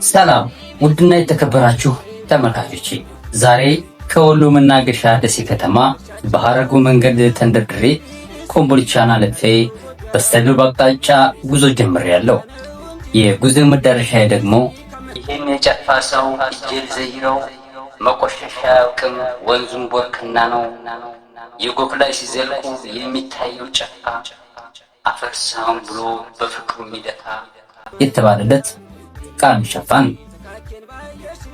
ሰላም ውድና የተከበራችሁ ተመልካቾቼ፣ ዛሬ ከወሎ መናገሻ ደሴ ከተማ በሐረጉ መንገድ ተንደርድሬ ኮምቦልቻን አልፌ በስተደቡብ አቅጣጫ ጉዞ ጀምሬያለሁ። የጉዞ መዳረሻዬ ደግሞ ይህን የጨፋ ሰው እጄ ልዘይረው፣ መቆሸሻ አያውቅም፣ ወንዙም ቦርከና ነው። የጎፍ ላይ ሲዘልቁ የሚታየው ጨፋ አፈር ሳህን ብሎ በፍቅሩ የሚደፋ የተባለለት ቃሉ ጨፋ ነው።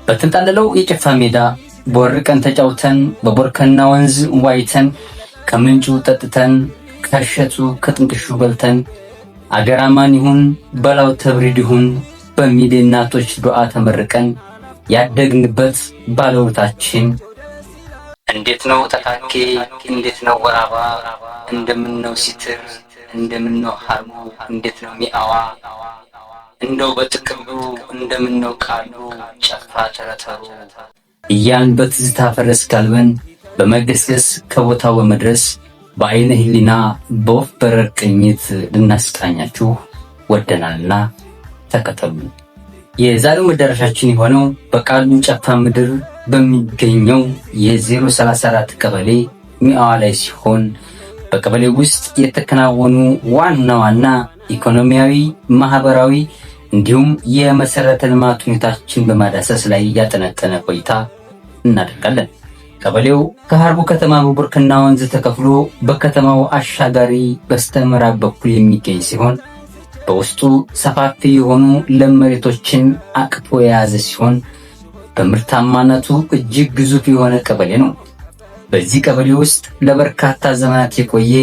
በተንጣለለው የጨፋ ሜዳ ቦርቀን ተጫውተን፣ በቦርከና ወንዝ ዋይተን፣ ከምንጩ ጠጥተን፣ ከሸቱ ከጥንቅሹ በልተን፣ አገራማን ይሁን በላው ተብሪድ ይሁን በሚል የእናቶች ዱዓ ተመርቀን ያደግንበት ባለውለታችን፣ እንዴት ነው ተካኬ፣ እንዴት ነው ወራባ፣ እንደምነው ሲትር፣ እንደምነው ሀርሙ፣ እንዴት ነው ሚአዋ፣ እንደው በጥቅሉ እንደምነው ቃሉ ጨፋ ተረተሩ እያልን በትዝታ ፈረስ ጋልበን በመገስገስ ከቦታው በመድረስ በአይነ ህሊና በወፍ በረር ቅኝት ልናስቃኛችሁ ወደናልና ተከተሉ። የዛሬው መዳረሻችን የሆነው በቃሉ ጨፋ ምድር በሚገኘው የ034 ቀበሌ ሚአዋ ላይ ሲሆን በቀበሌው ውስጥ የተከናወኑ ዋና ዋና ኢኮኖሚያዊ፣ ማህበራዊ እንዲሁም የመሰረተ ልማት ሁኔታችን በማዳሰስ ላይ ያጠነጠነ ቆይታ እናደርጋለን። ቀበሌው ከሀርቡ ከተማ በቦርከና ወንዝ ተከፍሎ በከተማው አሻጋሪ በስተምዕራብ በኩል የሚገኝ ሲሆን በውስጡ ሰፋፊ የሆኑ ለም መሬቶችን አቅፎ የያዘ ሲሆን በምርታማነቱ እጅግ ግዙፍ የሆነ ቀበሌ ነው። በዚህ ቀበሌ ውስጥ ለበርካታ ዘመናት የቆየ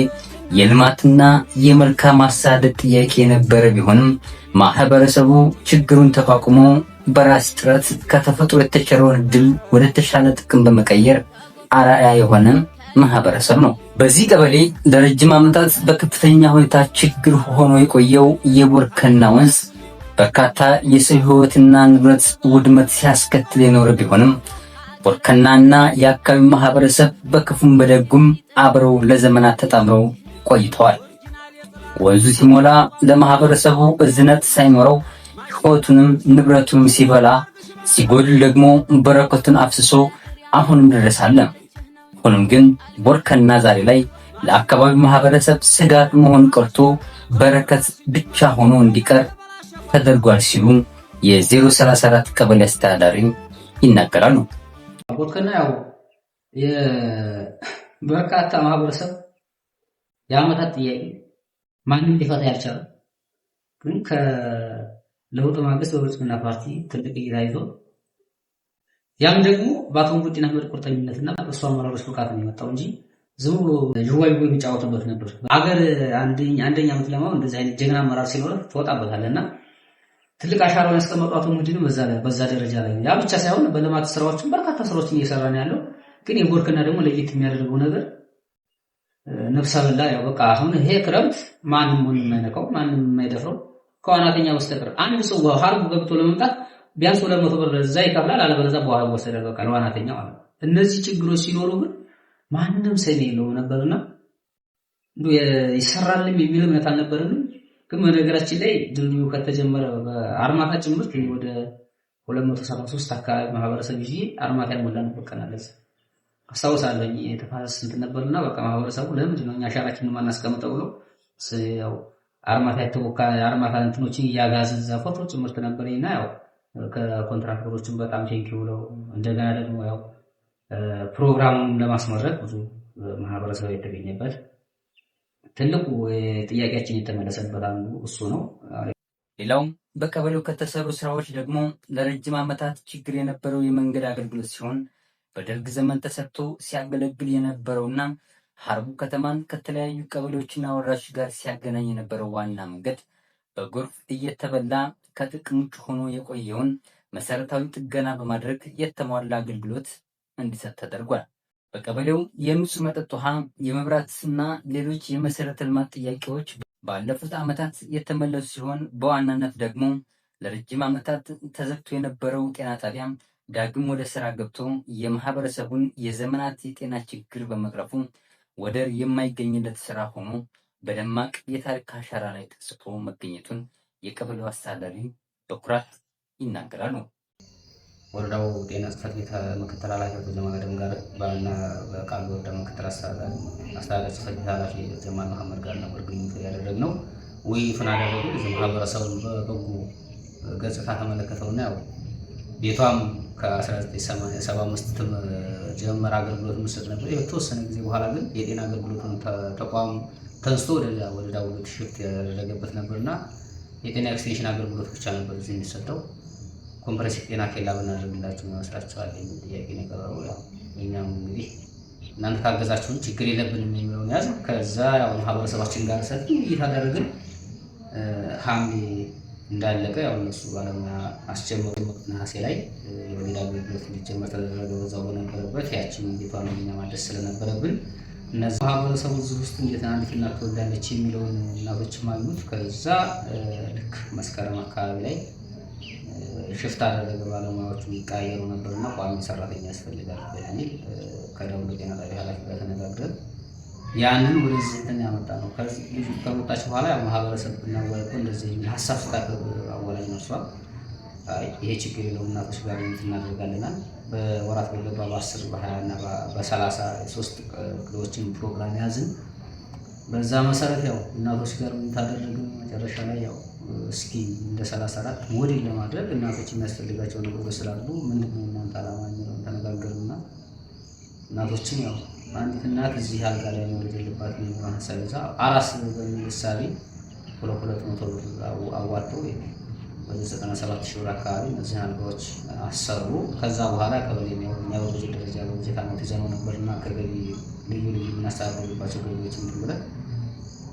የልማትና የመልካም አስተዳደር ጥያቄ የነበረ ቢሆንም ማህበረሰቡ ችግሩን ተቋቁሞ በራስ ጥረት ከተፈጥሮ የተቸረውን እድል ወደ ተሻለ ጥቅም በመቀየር አርአያ የሆነ ማህበረሰብ ነው። በዚህ ቀበሌ ለረጅም ዓመታት በከፍተኛ ሁኔታ ችግር ሆኖ የቆየው የቦርከና ወንዝ በርካታ የሰው ሕይወትና ንብረት ውድመት ሲያስከትል የኖረ ቢሆንም ቦርከናና የአካባቢው ማህበረሰብ በክፉም በደጉም አብረው ለዘመናት ተጣምረው ቆይተዋል። ወንዙ ሲሞላ ለማህበረሰቡ እዝነት ሳይኖረው ሕይወቱንም ንብረቱንም ሲበላ፣ ሲጎድል ደግሞ በረከቱን አፍስሶ አሁንም ድረስ አለ። ሆኖም ግን ቦርከና ዛሬ ላይ ለአካባቢው ማህበረሰብ ስጋት መሆን ቀርቶ በረከት ብቻ ሆኖ እንዲቀር ተደርጓል ሲሉ የ034 ቀበሌ አስተዳዳሪ ይናገራሉ። ቦርከና ያው የበርካታ ማህበረሰብ የዓመታት ጥያቄ፣ ማንም ሊፈታ ያልቻለ፣ ግን ከለውጥ ማግስት በብልጽግና ፓርቲ ትልቅ እይታ ይዞ ያም ደግሞ በአቶ ሙሁዲን አህመድ ቁርጠኝነትና በእሱ አመራሮች ብቃት ነው የመጣው እንጂ ዝም ብሎ ዥዋዥዌ የሚጫወቱበት ነበር። አገር አንደኛ የምትለማው እንደዚህ አይነት ጀግና አመራር ሲኖር ትወጣበታለህ እና ትልቅ አሻራውን ያስቀመጡ አቶ ሙሁዲንም በዛ ደረጃ ላይ ነው። ያ ብቻ ሳይሆን በልማት ስራዎችም በርካታ ስራዎችን እየሰራ ነው ያለው። ግን የቦርከና ደግሞ ለየት የሚያደርገው ነገር ነፍሰ በላ፣ ያው በቃ አሁን ይሄ ክረምት ማንም ሆነ የማይነካው፣ ማንም የማይደፍረው ከዋናተኛ በስተቀር አንድ ሰው ሀርቡ ገብቶ ለመምጣት ቢያንስ 200 ብር እዛ ይከፍላል። አለበለዚያ በኋላ ወሰደ በቃ ለዋናተኛ ማለት ነው። እነዚህ ችግሮች ሲኖሩ ግን ማንም ሰሚ የለውም ነበርና ይሰራልም የሚል እምነት አልነበረንም። ግን በነገራችን ላይ ድልድዩ ከተጀመረ በአርማታ ጭምርት ወደ 273 አካባቢ ማህበረሰብ ይዤ አርማታ ያሞላንበት ቀን አለ። አስታውሳለሁኝ፣ የተፋሰስ እንትን ነበርና በቃ ማህበረሰቡ ለምንድን ነው እኛ አሻራችንን የማናስቀምጠው ብሎ ያው አርማታ የተቦካ አርማታ እንትኖችን እያጋዘ እዛ ፎቶ ጭምርት ነበረኝና ያው ከኮንትራክተሮችም በጣም thank you ብለው እንደገና ደግሞ ያው ፕሮግራሙን ለማስመረቅ ብዙ ማህበረሰብ የተገኘበት ትልቁ ጥያቄያችን የተመለሰበት አንዱ እሱ ነው። ሌላው በቀበሌው ከተሰሩ ስራዎች ደግሞ ለረጅም ዓመታት ችግር የነበረው የመንገድ አገልግሎት ሲሆን በደርግ ዘመን ተሰርቶ ሲያገለግል የነበረውና ሀርቡ ከተማን ከተለያዩ ቀበሌዎችና ወረዳዎች ጋር ሲያገናኝ የነበረው ዋና መንገድ በጎርፍ እየተበላ ከጥቅም ውጭ ሆኖ የቆየውን መሰረታዊ ጥገና በማድረግ የተሟላ አገልግሎት እንዲሰጥ ተደርጓል። በቀበሌው የንጹህ መጠጥ ውሃ፣ የመብራትና ሌሎች የመሰረተ ልማት ጥያቄዎች ባለፉት ዓመታት የተመለሱ ሲሆን በዋናነት ደግሞ ለረጅም ዓመታት ተዘግቶ የነበረው ጤና ጣቢያ ዳግም ወደ ስራ ገብቶ የማህበረሰቡን የዘመናት የጤና ችግር በመቅረፉ ወደር የማይገኝለት ስራ ሆኖ በደማቅ የታሪክ አሻራ ላይ ተጽፎ መገኘቱን የቀበሌው አስተዳዳሪ በኩራት ይናገራሉ። ወረዳው ጤና ጽሕፈት ቤት ምክትል ኃላፊ አቶ ጀማል አደም ጋር እና በቃሉ ወረዳ ምክትል አስተዳደር ጽሕፈት ቤት ኃላፊ ጀማል መሐመድ ጋር ነበር ግንኙነት ያደረግነው። ውይይቱን አደረግን። እዚህ ማህበረሰቡን በበጎ ገጽታ ተመለከተውና ያው ቤቷም ከ1975 ጀመረ አገልግሎት ምስጥ ነበር። የተወሰነ ጊዜ በኋላ ግን የጤና አገልግሎቱን ተቋም ተንስቶ ወደ ዳውሎ shift ያደረገበት ነበርና የጤና extension አገልግሎት ብቻ ነበር እዚህ የሚሰጠው። Comprehensive ጤና ኬላ ብናደርግላችሁ ይመስላችኋል የሚል ጥያቄ ነው የቀረበው። ያው እኛም እንግዲህ እናንተ ካገዛችሁን ችግር የለብንም የሚለውን ያዝ። ከዛ ያው ማህበረሰባችን ጋር ሰፊ ውይይት አደረግን። ሐምሌ እንዳለቀ ያው እነሱ ባለሙያ አስጀመሩ። ነሐሴ ላይ የወሊድ አገልግሎት እንዲጀመር ተደረገ። በዛው በነበረበት ያችን ቤቷን እኛ ማደስ ስለነበረብን እነዚህ ማህበረሰቡ እዚህ ውስጥ እንዴት አንዲት እናት ትወልዳለች የሚለውን እናቶች አዩት። ከዛ ልክ መስከረም አካባቢ ላይ shift አደረገ። ባለሙያዎቹ ይቀያየሩ ነበርና ቋሚ ሰራተኛ ያስፈልጋል በሚል ከደውሎ ጤና ጣቢያ ኃላፊ ጋር ተነጋግረን ያንን ወደዚህ እንትን ያመጣ ነው። ከዚህ ልጁ ከመጣች በኋላ ያው ማህበረሰብ ብናወያይ እንደዚህ የሚል ሀሳብ ስታቀርብ አዋላጅ ነርሷ አይ ይሄ ችግር የለውም እናቶች ጋር ውይይት እናደርጋለናል። በወራት በገባ በ10 በ20 እና በ33 እቅዶችን ፕሮግራም ያዝን። በዛ መሰረት ያው እናቶች ጋር ውይይት አደረግን። መጨረሻ ላይ ያው እስኪ እንደ 34 ሞዴል ለማድረግ እናቶች የሚያስፈልጋቸው ነገሮች ስላሉ ምንድን ነው እናንተ ዓላማ የሚለውን ተነጋገርንና እናቶችን ያው አንዲት እናት እዚህ አልጋ ላይ መውለድ የለባትም የሚለውን ሀሳብ ይዛ አራስ በሚል እሳቤ 200 ብር አዋጥተው ወደ 97 ሺህ ብር አካባቢ እነዚህን አልጋዎች አሰሩ። ከዛ በኋላ ቀበሌ እኛ በበጀት ደረጃ በበጀት ዓመት ይዘነው ነበርና ከገቢ ልዩ ልዩ የምናስተዳድርባቸው ገቢዎች እንትን ብለን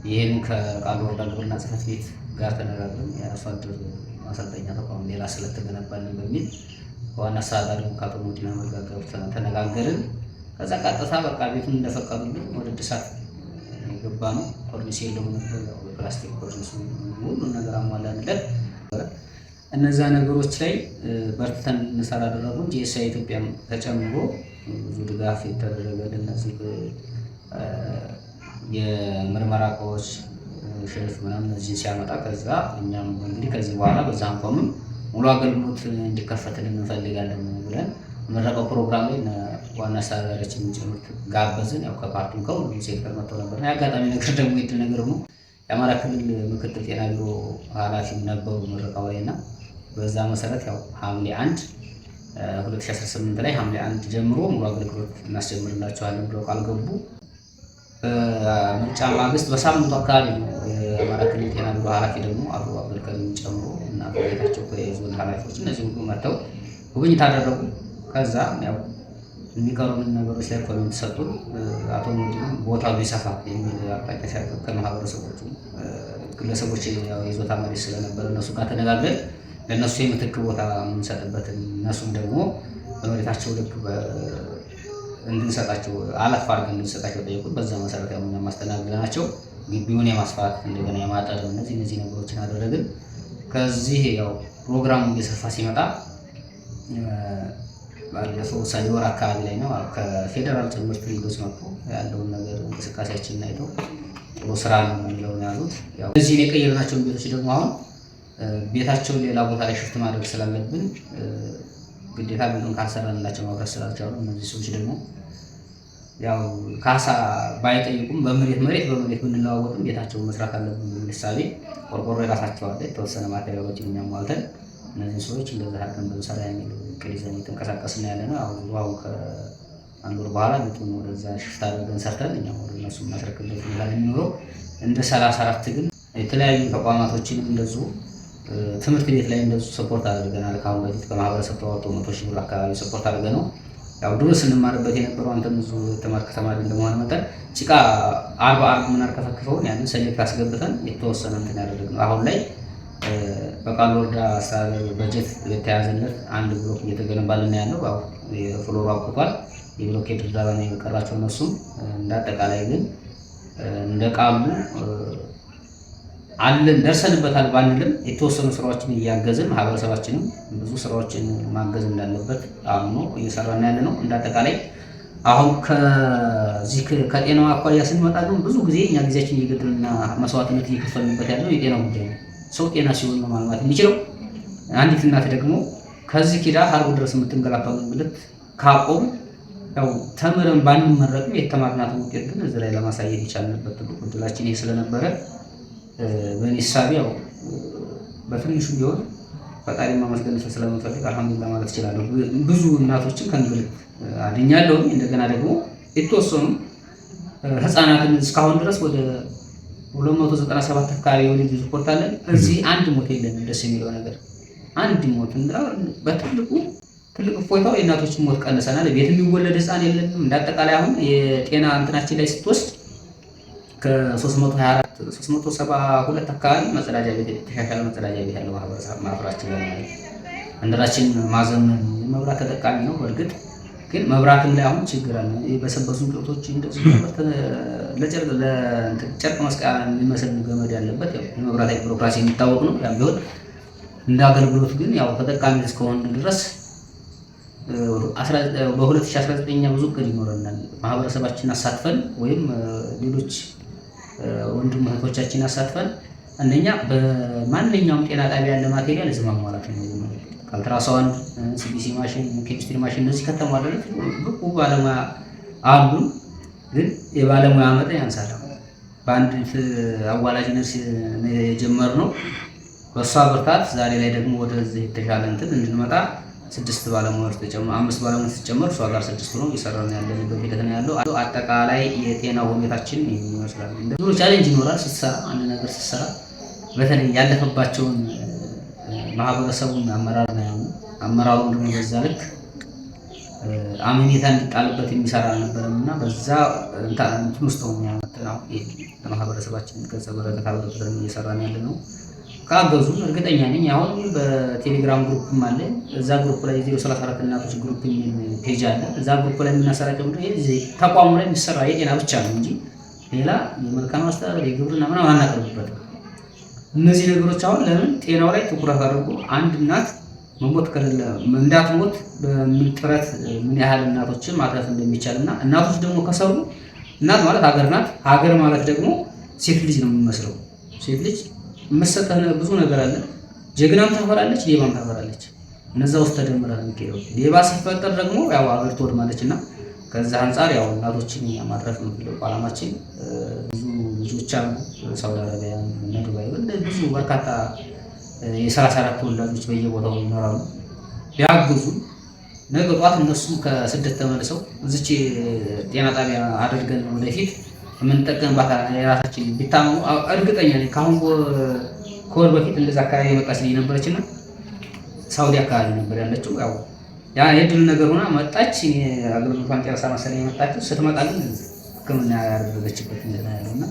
ይህን ከቃሉ ወረዳ ግብርና ጽሕፈት ቤት ጋር ተነጋግረን የአርሶ አደር ማሰልጠኛ ተቋም ሌላ ስለተገነባልን በሚል ከዋና አስተዳዳሪው ከአቶ ሞዲና መርጋ ጋር ተነጋገርን። ከዛ ቀጥታ በቃ ቤቱን እንደፈቀዱልን ወደ እድሳት የገባ ነው። ኮርኒስ የለውም ነበር። ያው በፕላስቲክ ኮርኒሱ ሁሉን ነገር አሟላንለት። እነዛ ነገሮች ላይ በርትተን እንሰራ አደረጉን። ጂኤስአይ ኢትዮጵያም ተጨምሮ ብዙ ድጋፍ የተደረገልን እነዚህ የምርመራ እቃዎች shelf ምናምን እነዚህን ሲያመጣ ከዛ እኛም እንግዲህ ከዚህ በኋላ በዛ አንቆምም፣ ሙሉ አገልግሎት እንዲከፈትልን እንፈልጋለን ብለን ምረቃው ፕሮግራም ላይ ዋና አስተዳዳሪያችንን ጭምር ጋበዝን። ያው ከፓርቲም ከሁሉም ሴክተር መጥተው ነበር። የአጋጣሚ ነገር ደግሞ የድል ነገር ነው የአማራ ክልል ምክትል ጤና ቢሮ ኃላፊም ነበሩ ምረቃው ላይ እና በዛ መሰረት ያው ሐምሌ 1 2018 ላይ ሐምሌ 1 ጀምሮ ሙሉ አገልግሎት እናስጀምርላቸዋለን ብለው ቃል ገቡ። በምርጫ ማግስት በሳምንቱ አካባቢ ነው የአማራ ክልል ጤና ቢሮ ኃላፊ ደግሞ አቶ አብዱልከሪም ጨምሮ እና አቶ ጌታቸው የዞን ኃላፊዎች እነዚህ ሁሉ መጥተው ጉብኝት አደረጉ። ከዛ ያው የሚቀሩን ነገሮች ላይ comment ሰጡን። አቶ ሞዲንም ቦታው ቢሰፋ የሚል አቅጣጫ ሲያቀርብ ከማህበረሰቦቹ ግለሰቦች የይዞታ መሬት ስለነበረ እነሱ ጋር ተነጋግረን ለእነሱ የምትክ ቦታ የምንሰጥበትን እነሱም ደግሞ በመሬታቸው ልክ እንድንሰጣቸው አለፍ አድርገን እንድንሰጣቸው ጠየቁት። በዛ መሰረት ያው እኛም አስተናግደናቸው ግቢውን የማስፋት እንደገና የማጠር እነዚህ ነገሮችን አደረግን። ከዚህ ያው ፕሮግራሙ እየሰፋ ሲመጣ ባለፈው ሰኔ ወር አካባቢ ላይ ነው ከፌዴራል ጭምር ክልሎች መጥቶ ያለውን ነገር እንቅስቃሴያችንን አይተው ጥሩ ስራ ነው የሚለውን ያሉት። እዚህን የቀየርናቸውን ቤቶች ደግሞ አሁን ቤታቸውን ሌላ ቦታ ላይ shift ማድረግ ስላለብን ግዴታ ቤቱን ካልሰራንላቸው ማፍረስ ስላልቻሉ እነዚህ ሰዎች ደግሞ ያው ካሳ ባይጠይቁም በመሬት መሬት በመሬት ብንለዋወጥም ቤታቸውን መስራት አለብን በሚል እሳቤ ቆርቆሮ የራሳቸው አለ የተወሰነ material ኦችን እኛ አሟልተን እነዚህን ሰዎች እንደዛ አድርገን ብንሰራ የሚል እቅድ ይዘን እየተንቀሳቀስን ያለ ነው። አሁን ከአንድ ወር በኋላ ቤቱን ወደዛ shift አድርገን ሰርተን እኛም ወደ እነሱ የምናስረክብበት ሁኔታ ነው የሚኖረው። እንደ 34 ግን የተለያዩ ተቋማቶችንም እንደዚሁ ትምህርት ቤት ላይ እንደዚሁ support አድርገናል። ከአሁን በፊት ከማህበረሰብ ተዋጥቶ 100 ሺህ ብር አካባቢ support አድርገን ነው ያው ድሮ ስንማርበት የነበረው። አንተም ብዙ የተማርክ ተማሪ እንደመሆን መጠን ጭቃ አርብ አርብ የምናርከፈክፈውን ያንን ሰሌክት አስገብተን የተወሰነ እንትን ያደረግነው አሁን ላይ በቃሉ ወረዳ አስተዳደር በጀት የተያዘለት አንድ ብሎክ እየተገነባልን ያለው ያው የ floor ኡ አብቅቷል። የብሎኬት ድርዳራ ነው የቀራቸው እነሱም። እንደ አጠቃላይ ግን እንደ ቃሉ አለን ደርሰንበታል ባንልም የተወሰኑ ስራዎችን እያገዝን ማህበረሰባችንም ብዙ ስራዎችን ማገዝ እንዳለበት አምኖ እየሰራን ያለ ነው። እንደ አጠቃላይ አሁን ከዚህ ከጤናው አኳያ ስንመጣ ግን ብዙ ጊዜ እኛ ጊዜያችን እየገደልና መስዋዕትነት እየከፈልንበት ያለው የጤናው ጉዳይ ነው። ሰው ጤና ሲሆን ነው ማልማት የሚችለው። አንዲት እናት ደግሞ ከዚህ ኪዳ ሀርቡ ድረስ የምትንገላታው እንግልት ካቆም ያው ተምረን ባንመረቅም የተማርናትን ውጤት ግን እዚህ ላይ ለማሳየት የቻልንበት ትልቁ እድላችን ይሄ ስለነበረ በእኔ እሳቤ ያው በትንሹ ቢሆን ፈጣሪ ማመስገን ስለምፈልግ አልሐምዱሊላህ ማለት እችላለሁ። ብዙ እናቶችን ከእንግልት አድኛለሁ። እንደገና ደግሞ የተወሰኑ ህፃናትን እስካሁን ድረስ ወደ 297 አካባቢ የወሊድ ሪፖርት አለን። እዚህ አንድ ሞት የለንም። ደስ የሚለው ነገር አንድ ሞት በትልቁ ትልቅ እፎይታው የእናቶችን ሞት ቀንሰናል። ቤት የሚወለድ ህፃን የለንም። እንዳጠቃላይ አሁን የጤና እንትናችን ላይ ስትወስድ ከ324 372 አካባቢ መጸዳጃ ቤት የተሻሻለ መጸዳጃ ቤት ያለው ማህበረሰብ ማህበራችን ላይ ነው። መንደራችን ማዘመን መብራት ተጠቃሚ ነው። በእርግጥ ግን መብራትም ላይ አሁን ችግር አለ። የበሰበሱ እንጨቶች እንደዚህ ለጨርቅ ለጨርቅ መስቀያ የሚመስል ገመድ ያለበት ያው የመብራት ቢሮክራሲ የሚታወቅ ነው። ያም ቢሆን እንደ አገልግሎት ግን ያው ተጠቃሚ እስከሆን ድረስ በ2019 ብዙ እቅድ ይኖረናል። ማህበረሰባችን አሳትፈን ወይም ሌሎች ወንድም እህቶቻችን አሳትፈን አንደኛ በማንኛውም ጤና ጣቢያ ያለ material እዚህ ማሟላት ነው። ultrasound፣ CBC machine፣ chemistry machine እነዚህ ከተሟላለት ብቁ ባለሙያ አሉን። ግን የባለሙያ መጠን ያንሳል። በአንድ አዋላጅ ነርስ የጀመርነው በእሷ ብርታት ዛሬ ላይ ደግሞ ወደዚህ የተሻለ እንትን እንድንመጣ ስድስት ባለሙያዎች ተጨምሮ አምስት ባለሙያዎች ሲጨመር እሷ ጋር ስድስት ነው እየሰራን ያለንበት ሂደት ነው ያለው። አጠቃላይ የጤና ሁኔታችን ይመስላል። ብዙ challenge ይኖራል ስትሰራ፣ አንድ ነገር ስትሰራ በተለይ ያለፈባቸውን ማህበረሰቡን አመራር ነው ያለው። አመራሩን ደግሞ በዛ ልክ አመኔታ እንዲጣልበት የሚሰራ አልነበረም እና በዛ እንትን ውስጥ ነው ያመጣው። ለማህበረሰባችን ገጸ በረከት አበርክተን እየሰራን ያለ ነው። ካገዙን እርግጠኛ ነኝ። አሁን በቴሌግራም group ም አለ። እዛ group ላይ 034 እናቶች group የሚል page አለ። እዛ group ላይ የምናሰራጨው ምንድን ነው ይሄ ተቋሙ ላይ የሚሰራ የጤና ብቻ ነው እንጂ ሌላ የመልካም አስተዳደር የግብርና ምናምን አናቀርብበትም። እነዚህ ነገሮች አሁን ለምን ጤናው ላይ ትኩረት አድርጎ አንድ እናት መሞት ከሌለ እንዳትሞት በሚል ጥረት ምን ያህል እናቶችን ማትረፍ እንደሚቻል እና እናቶች ደግሞ ከሰሩ እናት ማለት ሀገር ናት። ሀገር ማለት ደግሞ ሴት ልጅ ነው የምመስለው። ሴት ልጅ የምትሰጥህ ብዙ ነገር አለ። ጀግናም ታፈራለች፣ ሌባም ታፈራለች። እነዛ ውስጥ ተደምራ ነው የሚካሄደው። ሌባ ሲፈጠር ደግሞ ያው ሀገር ትወድማለች እና ከዛ አንጻር ያው እናቶችን ማትረፍ ነው ትልቁ ዓላማችን። ብዙ ልጆች አሉ ሳውዲ አረቢያ እነ ዱባይ ብዙ በርካታ የ34 ተወላጆች በየቦታው ይኖራሉ። ቢያግዙ ነገ ጧት እነሱም ከስደት ተመልሰው እዚች ጤና ጣቢያ አድርገን ወደፊት የምንጠቀምባት የራሳችን ቢታመሙ እርግጠኛ ነኝ። ከአሁን ከወር በፊት እንደዛ አካባቢ የመጣች ልጅ ነበረችና ሳውዲ አካባቢ ነበር ያለችው። ያው ያ የድል ነገር ሆና መጣች። አገልግሎቷን ጨርሳ መሰለኝ የመጣችው። ስትመጣ ግን ሕክምና ያደረገችበት እንደዛ ያለውና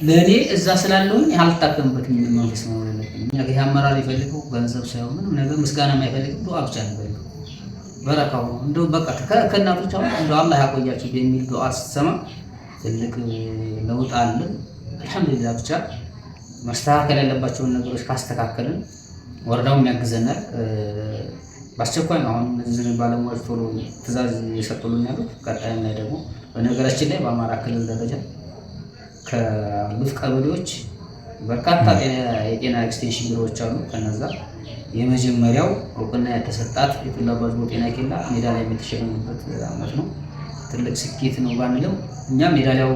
ለእኔ እዛ ስላለሁኝ አልታከምበትም የሚል መንፈስ ነው ያለብኝ። እኛ ይሄ አመራር የፈልገው ገንዘብ ሳይሆን ምንም ነገር ምስጋና የማይፈልግ ዱዓ ብቻ ነው የሚፈልገው። በረካው ነው እንደው በቃ ከእናቶች አሁን እንደው አላህ ያቆያችሁ የሚል ዱዓ ስትሰማ ትልቅ ለውጥ አለ። አልሐምዱሊላህ ብቻ መስተካከል ያለባቸውን ነገሮች ካስተካከልን ወረዳውም ያግዘናል። በአስቸኳይ ነው አሁን እነዚህ ባለሙያዎች ቶሎ ትዕዛዝ እየሰጡልን ያሉት። ቀጣይም ላይ ደግሞ በነገራችን ላይ በአማራ ክልል ደረጃ ካሉት ቀበሌዎች በርካታ የጤና extension ቢሮዎች አሉ። ከነዛ የመጀመሪያው እውቅና የተሰጣት የቱሉ አባጅቦ ጤና ኬላ ሜዳሊያ የተሸለመበት ዓመት ነው። ትልቅ ስኬት ነው ባንልም እኛም ሜዳሊያው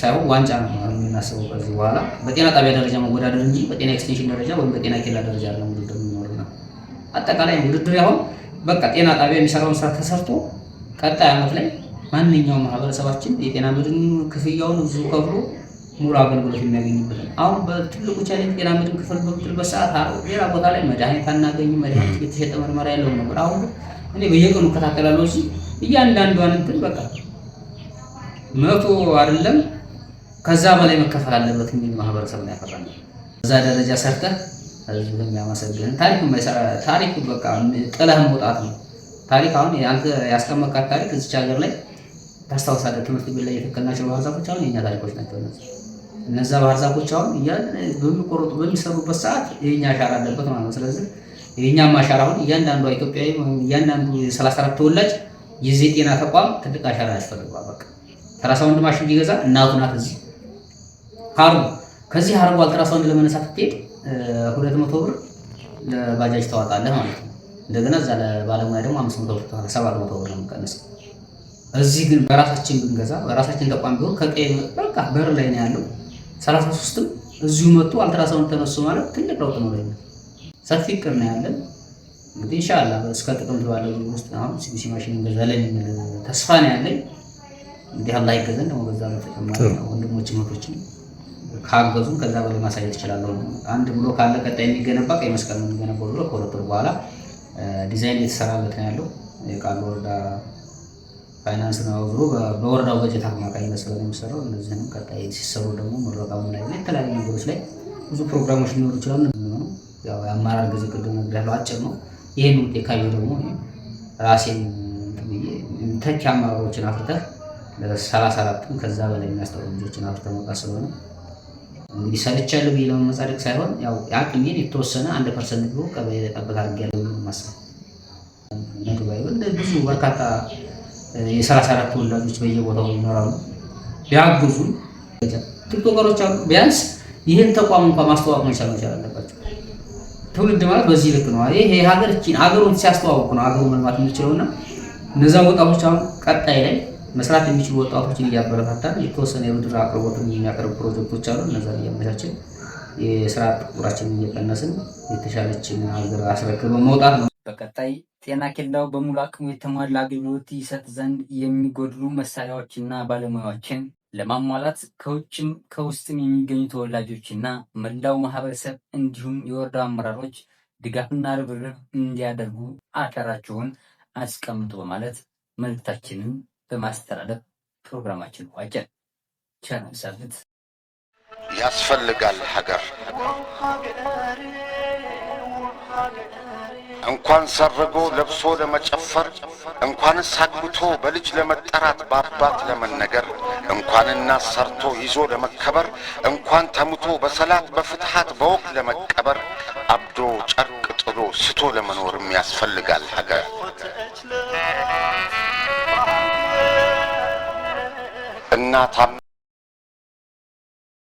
ሳይሆን ዋንጫ ነው የምናስበው። ከዚህ በኋላ በጤና ጣቢያ ደረጃ መወዳደር እንጂ በጤና extension ደረጃ ወይም በጤና ኬላ ደረጃ አይደለም ውድድር የሚኖርና አጠቃላይ ውድድር ያሁን በቃ ጤና ጣቢያ የሚሰራውን ስራ ተሰርቶ ቀጣይ ዓመት ላይ ማንኛውም ማህበረሰባችን የጤና መድን ክፍያውን ብዙ ከፍሎ ሙሉ አገልግሎት የሚያገኝበት ነው። አሁን በትልቁ challenge ጤና መድን ክፍል በምትልበት ሰዓት ሌላ ቦታ ላይ መድኃኒት አናገኝም። መድኃኒት የተሸጠ መርመራ ያለውም ነበር። አሁን እኔ በየቀኑ እከታተላለሁ። እዚህ እያንዳንዷን እንትን በቃ 100 አይደለም ከዛ በላይ መከፈል አለበት የሚል ማህበረሰብ ነው ያፈራነው። በዛ ደረጃ ሰርተህ ህዝብ የሚያመሰግንህ ታሪክ የማይሰራ ታሪክ በቃ ጥለህ መውጣት ነው። ታሪክ አሁን አንተ ያስቀመጥካት ታሪክ እዚች ሀገር ላይ ታስታውሳለህ። ትምህርት ቤት ላይ የተከልናቸው ባህር ዛፎች አሁን የኛ ታሪኮች ናቸው። እነዛ ባህር ዛፎች አሁን በሚቆረጡ በሚሰሩበት ሰዓት የኛ አሻራ አለበት ማለት ነው። ስለዚህ የኛም አሻራ አሁን እያንዳንዷ ኢትዮጵያዊ ወይም እያንዳንዱ የ34 ተወላጅ የዚህ ጤና ተቋም ትልቅ አሻራ ያስፈልገዋል። በቃ ultrasound machine ቢገዛ እናቱ ናት እዚህ ሀርቡ ከዚህ ሀርቡ አልትራሳውንድ ለመነሳት ስትሄድ 200 ብር ለባጃጅ ታወጣለህ ማለት ነው። እንደገና እዛ ለባለሙያ ደግሞ 500 ብር ታወጣለህ፣ 700 ብር ነው የምቀንሰው። እዚህ ግን በራሳችን ብንገዛ፣ በራሳችን ተቋም ቢሆን ከቀይ በቃ በር ላይ ነው ያለው። 33ም እዚሁ መጥቶ አልትራሳውንድ ተነሱ ማለት ትልቅ ለውጥ ነው ለኛ። ሰፊ እቅድ ነው ያለን። እንግዲህ ኢንሻአላህ እስከ ጥቅምት ባለው ጊዜ ውስጥ አሁን CBC machine እንገዛለን የሚል ተስፋ ነው ያለኝ። እንግዲህ አላህ ይገዘን። ደግሞ በዛ በተጨማሪ ወንድሞች እህቶችን ካገዙን ከዛ በላይ ማሳየት እችላለሁ። አንድ ብሎ ካለ ቀጣይ የሚገነባ ቀይ መስቀል ነው የሚገነባው ብሎ ከ2 ወር በኋላ ዲዛይን እየተሰራለት ነው ያለው። የቃሉ ወረዳ ፋይናንስ ነው፣ ዞሮ በወረዳው በጀት አማካኝነት ስለሆነ የሚሰራው። እነዚህንም ቀጣይ ሲሰሩ ደግሞ ምረቃው ላይ የተለያዩ ነገሮች ላይ ብዙ ፕሮግራሞች ሊኖሩ ይችላሉ። ያው የአመራር ጊዜ ቅድም ነግሬሃለሁ አጭር ነው። ይሄን ውጤት ካየሁ ደግሞ ራሴን ብዬ ተኪ አመራሮችን አፍርተህ ለ34ም ከዛ በላይ የሚያስጠሩ ልጆችን አፍርተህ መውጣት ስለሆነ እንግዲህ ሰርቻለሁ ብዬ ለመመጻደቅ ሳይሆን ያው አቅሜን የተወሰነ 1% ብሎ ቀበሌ ላይ ጠበቅ አድርጌያለሁ ብዬ ነው የማስበው። ብዙ በርካታ የ34 ተወላጆች በየቦታው ይኖራሉ። ቢያግዙን ቲክቶከሮች አሉ። ቢያንስ ይህን ተቋም እንኳን ማስተዋወቅ መቻል መቻል አለባቸው። ትውልድ ማለት በዚህ ልክ ነው። ይሄ ሀገር ሀገሩን ሲያስተዋውቅ ነው ሀገሩ መልማት የሚችለውና እነዛ ወጣቶች አሁን ቀጣይ ላይ መስራት የሚችሉ ወጣቶችን እያበረታታን የተወሰነ የብድር አቅርቦትን የሚያቀርቡ ፕሮጀክቶች አሉ። እነዛን እያመቻችን የስራ አጥ ቁጥራችንን እየቀነስን የተሻለችን ሀገር አስረክበን መውጣት ነው። በቀጣይ ጤና ኬላው በሙሉ አቅሙ የተሟላ አገልግሎት ይሰጥ ዘንድ የሚጎድሉ መሳሪያዎችና ባለሙያዎችን ለማሟላት ከውጭም ከውስጥም የሚገኙ ተወላጆችና መላው ማህበረሰብ እንዲሁም የወረዳው አመራሮች ድጋፍና ርብርብ እንዲያደርጉ አሻራችሁን አስቀምጡ በማለት መልእክታችንን በማስተላለፍ ፕሮግራማችን ቋጨን። ቸር ሰንብት። ያስፈልጋል ሀገር፣ እንኳን ሰርጎ ለብሶ ለመጨፈር፣ እንኳንስ አግብቶ በልጅ ለመጠራት በአባት ለመነገር፣ እንኳንና ሰርቶ ይዞ ለመከበር፣ እንኳን ተሙቶ በሰላት በፍትሃት በወግ ለመቀበር፣ አብዶ ጨርቅ ጥሎ ስቶ ለመኖርም ያስፈልጋል ሀገር። እናት።